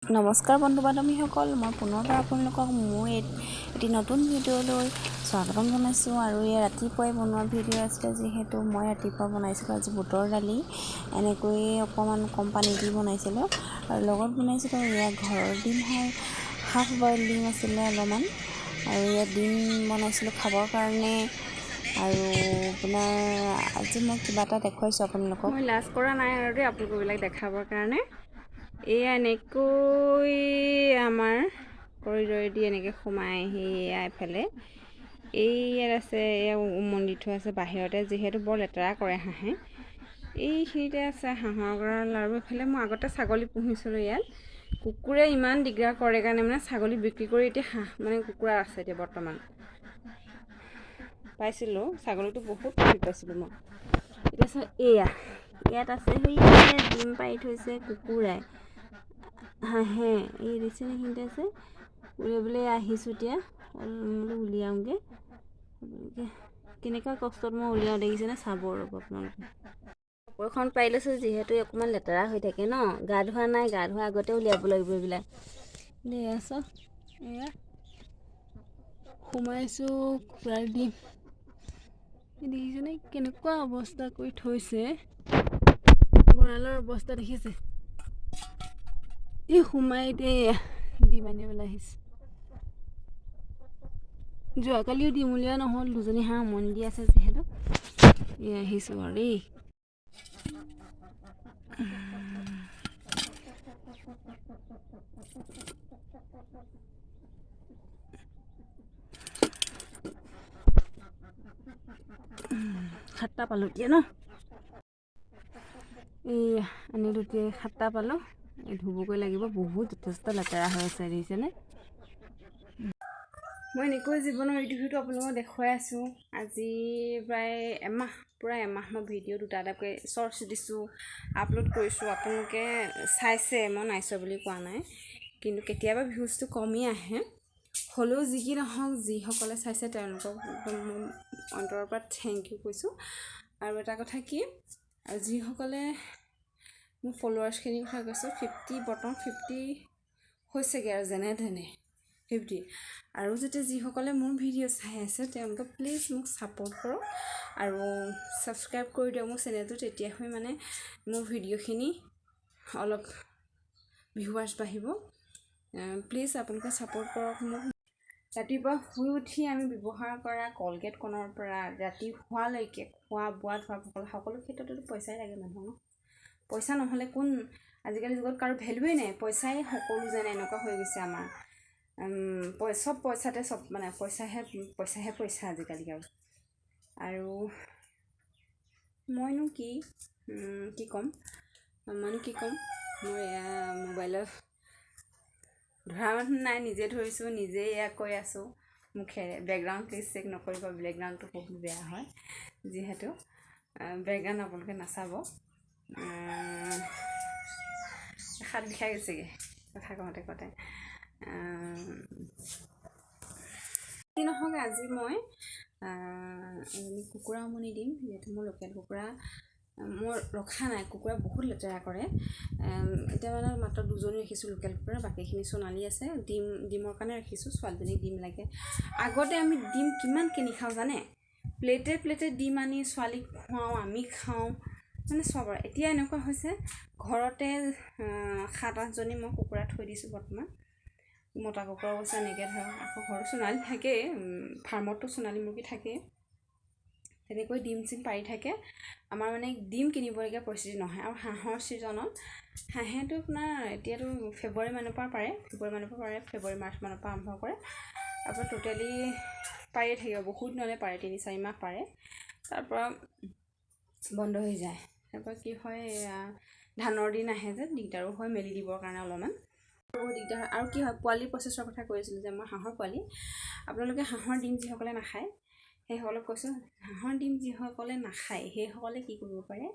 নমস্কাৰ বন্ধু বান্ধৱীসকল, মই পুনৰবাৰ আপোনালোকক মোৰ এটি নতুন ভিডিঅ'লৈ স্বাগতম জনাইছোঁ। আৰু এই ৰাতিপুৱাই বনোৱা ভিডিঅ' আছিলে, যিহেতু মই ৰাতিপুৱা বনাইছিলোঁ আজি বুটৰ দালি, এনেকৈয়ে অকণমান কম পানী দি বনাইছিলোঁ। আৰু লগত বনাইছিলোঁ এয়া ঘৰৰ ডিম হয়, হাফ বইল ডিম আছিলে অলপমান। আৰু ইয়াত ডিম বনাইছিলোঁ খাবৰ কাৰণে। আৰু আপোনাৰ আজি মই কিবা এটা দেখুৱাইছোঁ আপোনালোকক। মই লাজ কৰা নাই আৰু দেই আপোনালোকবিলাক দেখাবৰ কাৰণে। এয়া এনেকৈ আমাৰ কৰিডৰেদি এনেকৈ সোমাই আহি এয়া এইফালে এই ইয়াত আছে, এয়া উমনি দি থোৱা আছে বাহিৰতে, যিহেতু বৰ লেতেৰা কৰে হাঁহে। এইখিনিতে আছে হাঁহৰ গঁৰাল। আৰু এইফালে মই আগতে ছাগলী পুহিছিলোঁ। ইয়াত কুকুৰে ইমান দিগদাৰ কৰে কাৰণে মানে ছাগলী বিক্ৰী কৰি এতিয়া হাঁহ মানে কুকুৰা আছে এতিয়া বৰ্তমান। পাইছিলোঁ ছাগলীটো, বহুত পুহি পাইছিলোঁ মই। এতিয়া চাওক, এয়া ইয়াত আছে, সেই ডিম পাৰি থৈছে কুকুৰাই, হাঁহে। এই দেখিছেনে, এইখিনিতে আছে। উলিয়াবলৈ আহিছোঁ এতিয়া, বোলো উলিয়াওঁগৈ। আপোনালোকে কেনেকুৱা কষ্টত মই উলিয়াওঁ দেখিছেনে, চাব ৰ'ব আপোনালোকে। কাপোৰখন পাৰি লৈছোঁ, যিহেতু অকণমান লেতেৰা হৈ থাকে ন। গা ধোৱা নাই, গা ধোৱা আগতে উলিয়াব লাগিব এইবিলাক। দেই চাওক, এয়া সোমাইছোঁ কুকুৰাৰ ডিম। দেখিছেনে কেনেকুৱা অৱস্থা কৰি থৈছে, গঁৰালৰ অৱস্থা দেখিছে? এই সোমাই এতিয়া এয়া ডিম আনিবলৈ আহিছে। যোৱাকালিও ডিম উলিওৱা নহ'ল, দুজনী হাঁহ উমনি দি আছে যিহেতু। এই আহিছোঁ আৰু দেই। সাতটা পালোঁ এতিয়া ন। এই আনিলোঁ এতিয়া, সাতটা পালোঁ। এই ধুবগৈ লাগিব, বহুত যথেষ্ট লেতেৰা হৈ আছে, দেখিছেনে? মই এনেকৈ জীৱনৰ ইটো সিটো আপোনালোকক দেখুৱাই আছোঁ। আজি প্ৰায় এমাহ, পূৰা এমাহ মই ভিডিঅ' দুটা এটাকৈ শ্বৰ্টছ দিছোঁ, আপলোড কৰিছোঁ। আপোনালোকে চাইছে, মই নাই চোৱা বুলি কোৱা নাই, কিন্তু কেতিয়াবা ভিউজটো কমি আহে। হ'লেও যি কি নহওক, যিসকলে চাইছে তেওঁলোকক একদম মই অন্তৰৰ পৰা thank U কৈছোঁ। আৰু এটা কথা কি, আৰু যিসকলে মোৰ ফলোৱাৰ্ছখিনিৰ কথা কৈছোঁ, 50, বৰ্তমান 50 হৈছেগৈ আৰু যেনে তেনে 50। আৰু যাতে যিসকলে মোৰ ভিডিঅ' চাই আছে, তেওঁলোকে প্লিজ মোক ছাপোৰ্ট কৰক আৰু ছাবস্ক্ৰাইব কৰি দিয়ক মোৰ চেনেলটো। তেতিয়াহে মানে মোৰ ভিডিঅ'খিনি অলপ ভিউৱাৰ্ছ বাঢ়িব। প্লিজ আপোনালোকে ছাপোৰ্ট কৰক মোক। ৰাতিপুৱা শুই উঠি আমি ব্যৱহাৰ কৰা কলগেটকণৰ পৰা ৰাতি শোৱালৈকে খোৱা বোৱা ধোৱা পখলা সকলো ক্ষেত্ৰতেতো পইচাই লাগে মানুহক ন। পইচা নহ'লে কোন আজিকালি যুগত কাৰো ভেলুৱেই নাই। পইচাই সকলো যেন এনেকুৱা হৈ গৈছে আমাৰ। চব পইচাতে চব, মানে পইচাহে পইচাহে পইচা আজিকালি। আৰু মইনো কি কি ক'ম, মইনো কি ক'ম? মোৰ এয়া মোবাইলত ধৰা মানুহ নাই, নিজে ধৰিছোঁ, নিজেই এয়া কৈ আছোঁ মুখেৰে। বেকগ্ৰাউণ্ড প্লিজ চেক নকৰিব, বেকগ্ৰাউণ্ডটো বহুত বেয়া হয়, যিহেতু বেকগ্ৰাউণ্ড আপোনালোকে নাচাব। হাত বিষাই গৈছেগৈ কথা কওঁতে কওঁতে। যি নহওক, আজি মই এজনী কুকুৰা উমনি দিম, যিহেতু মোৰ লোকেল কুকুৰা মই ৰখা নাই। কুকুৰা বহুত লেতেৰা কৰে। এতিয়া মানে মাত্ৰ দুজনী ৰাখিছোঁ লোকেল কুকুৰা, বাকীখিনি সোণালী আছে। ডিমৰ কাৰণে ৰাখিছোঁ, ছোৱালীজনীক ডিম লাগে। আগতে আমি ডিম কিমান কিনি খাওঁ জানে? প্লেটে প্লেটে ডিম আনি ছোৱালীক খুৱাওঁ, আমি খাওঁ, মানে চব। আৰু এতিয়া এনেকুৱা হৈছে, ঘৰতে সাত আঠজনী মই কুকুৰা থৈ দিছোঁ বৰ্তমান। মতা কুকুৰাও আছে এনেকৈ ধৰক, আকৌ ঘৰত সোণালী থাকেই, ফাৰ্মততো সোণালী মুৰ্গী থাকেই। তেনেকৈ ডিম চিম পাৰি থাকে। আমাৰ মানে ডিম কিনিবলগীয়া পৰিস্থিতি নহয়। আৰু হাঁহৰ ছিজনত হাঁহেতো আপোনাৰ এতিয়াতো ফেব্ৰুৱাৰী মানৰ পৰা পাৰে, ফেব্ৰুৱাৰী মানৰ পৰা পাৰে, ফেব্ৰুৱাৰী মাৰ্চ মানৰ পৰা আৰম্ভ কৰে। তাৰপৰা টোটেলি পাৰিয়ে থাকিব, বহুত দিনলৈ পাৰে, 3-4 মাহ পাৰে, তাৰপৰা বন্ধ হৈ যায়। তাৰপৰা কি হয়, এয়া ধানৰ দিন আহে যে দিগদাৰো হয় মেলি দিবৰ কাৰণে, অলপমান বহুত দিগদাৰ হয়। আৰু কি হয়, পোৱালি প্ৰচেছৰ কথা কৈ আছিলোঁ যে মই হাঁহৰ পোৱালি, আপোনালোকে হাঁহৰ ডিম যিসকলে নাখায় সেইসকলক কৈছোঁ, হাঁহৰ ডিম যিসকলে নাখায় সেইসকলে কি কৰিব পাৰে?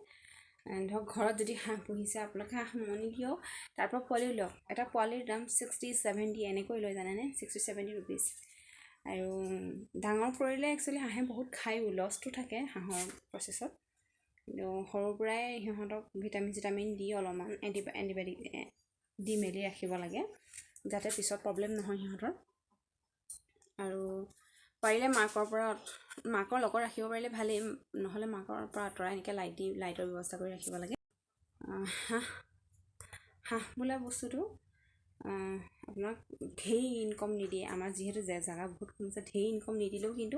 ধৰক ঘৰত যদি হাঁহ পুহিছে আপোনালোকে, হাঁহ উমনি দিয়ক, তাৰপৰা পোৱালি উলিয়াওক। এটা পোৱালিৰ দাম 60-70 এনেকৈ লয় জানেনে? 60-70 ৰুপিজ। আৰু ডাঙৰ কৰিলে একচুৱেলি হাঁহে বহুত খায়ো, লছটো থাকে হাঁহৰ প্ৰচেছত। কিন্তু সৰুৰ পৰাই সিহঁতক ভিটামিন চিটামিন দি অলপমান এণ্টিবায়'টিক দি মেলি ৰাখিব লাগে, যাতে পিছত প্ৰব্লেম নহয় সিহঁতৰ। আৰু পাৰিলে মাকৰ পৰা, মাকৰ লগত ৰাখিব পাৰিলে ভালেই, নহ'লে মাকৰ পৰা আঁতৰাই এনেকৈ লাইট দি, লাইটৰ ব্যৱস্থা কৰি ৰাখিব লাগে। হাঁহ হাঁহ বোলা বস্তুটো আপোনাক ঢেৰ ইনকম নিদিয়ে। আমাৰ যিহেতু জেগা বহুত কম আছে, ঢেৰ ইনকম নিদিলেও কিন্তু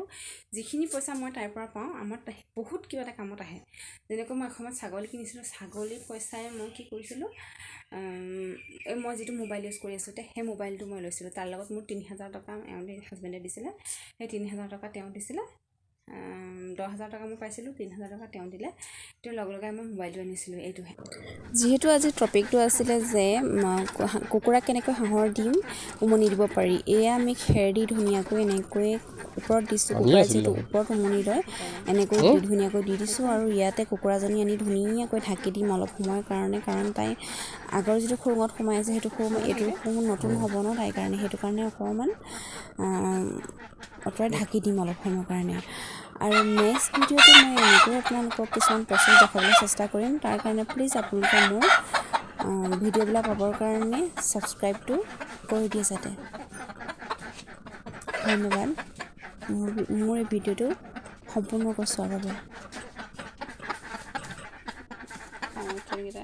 যিখিনি পইচা মই তাইৰ পৰা পাওঁ, আমাৰ বহুত কিবা এটা কামত আহে। যেনেকৈ মই এসময়ত ছাগলী কিনিছিলোঁ, ছাগলীৰ পইচাই মই কি কৰিছিলোঁ, এই মই যিটো মোবাইল ইউজ কৰি আছোঁ এতিয়া, সেই মোবাইলটো মই লৈছিলোঁ। তাৰ লগত মোৰ 3000 টকা এওঁ হাজবেণ্ডে দিছিলে, সেই 3000 টকা তেওঁ দিছিলে। 10,000 টকা মই পাইছিলোঁ, 3000 টকা তেওঁ দিলে। তেওঁ লগে লগে মই মোবাইলটো আনিছিলোঁ এইটোহে। যিহেতু আজি টপিকটো আছিলে যে কুকুৰাক কেনেকৈ হাঁহৰ ডিম উমনি দিব পাৰি, এয়া আমি খেৰ দি ধুনীয়াকৈ এনেকৈ ওপৰত দিছোঁ। কুকুৰা যিহেতু ওপৰত উমনি লয়, এনেকৈ ধুনীয়াকৈ দি দিছোঁ। আৰু ইয়াতে কুকুৰাজনী আনি ধুনীয়াকৈ ঢাকি দিম অলপ সময়ৰ কাৰণে, কাৰণ তাই আগৰ যিটো খুৰুঙত সোমাই আছে সেইটো খুৰুং, এইটো খুৰুং নতুন হ'ব ন তাইৰ কাৰণে, সেইটো কাৰণে অকণমান আঁতৰাই ঢাকি দিম অলপ সময়ৰ কাৰণে। আৰু নেক্সট ভিডিঅ'টো মই এনেকৈ আপোনালোকক কিছুমান প্ৰচেছ দেখাবলৈ চেষ্টা কৰিম। তাৰ কাৰণে প্লিজ আপোনালোকে মোৰ ভিডিঅ'বিলাক পাবৰ কাৰণে ছাবস্ক্ৰাইবটো কৰি দিয়ে যাতে। ধন্যবাদ মোৰ এই ভিডিঅ'টো সম্পূৰ্ণকৈ চোৱাৰ বাবে। খং উঠে।